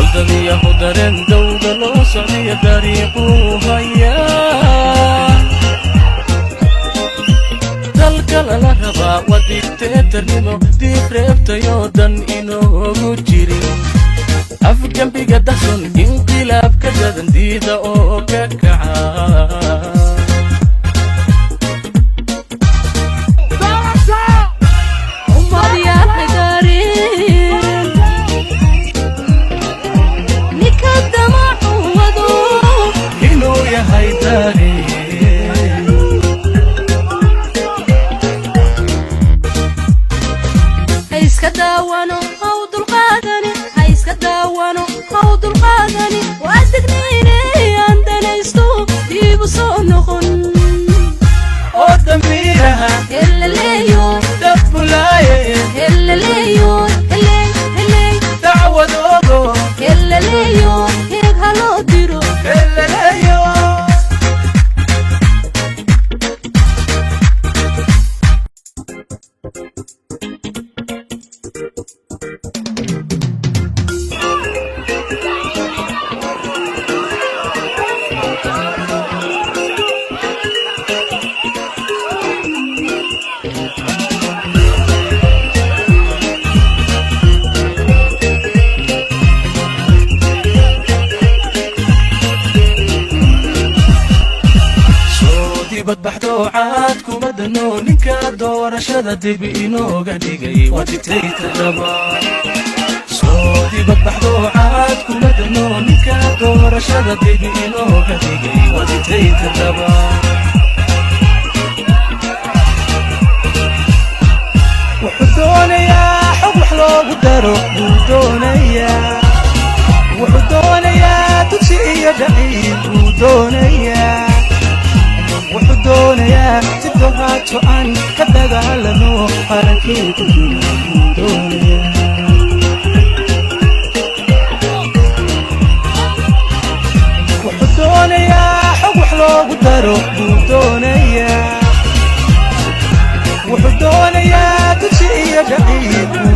Oldadiyahu dareen dowga loo socdiya dariiquu hayaa. Dalka lala rabaa waa digteetarnimo diib reebtayoo dan inoogu jirin. Afgembiga dahson, inqilaabka dadan diida oo ka kaca. Ummad yahay dareen ninka damacu wado. Inuu yahay dareen. Ha iska daawano, haw dulqaadani, ha iska daawano, haw dulqaadani. Waa degniine aan danaysto diibu soo noqon. Oo dambiiraha. Helaleeyo. Dabbulaaye. Helaleeyo, heley heley. Dacwadoogo. Helaleeyo, heeg haloo diro. Helaleeyo. Soo dibadbaxdo caad kuma dano ninka doorashada dib inooga dhigay waa dictator dhaba. Soo dibadbaxdo caad kuma dano ninka doorashada dib inooga dhigay waa dictator dhaba. Wuxuu doonayaa xog wax loogu daro buu doonayaa. Wuxuu doonayaa dugsi iyo dhaciil buu doonayaa. Wuxuu doonayaa si dohaato aan ka dagaalano qarankii ku dula buu doonayaa. Wuxuu doonayaa xog wax loogu daro buu doonayaa. Wuxuu doonayaa dugsi iyo dhaciil buu.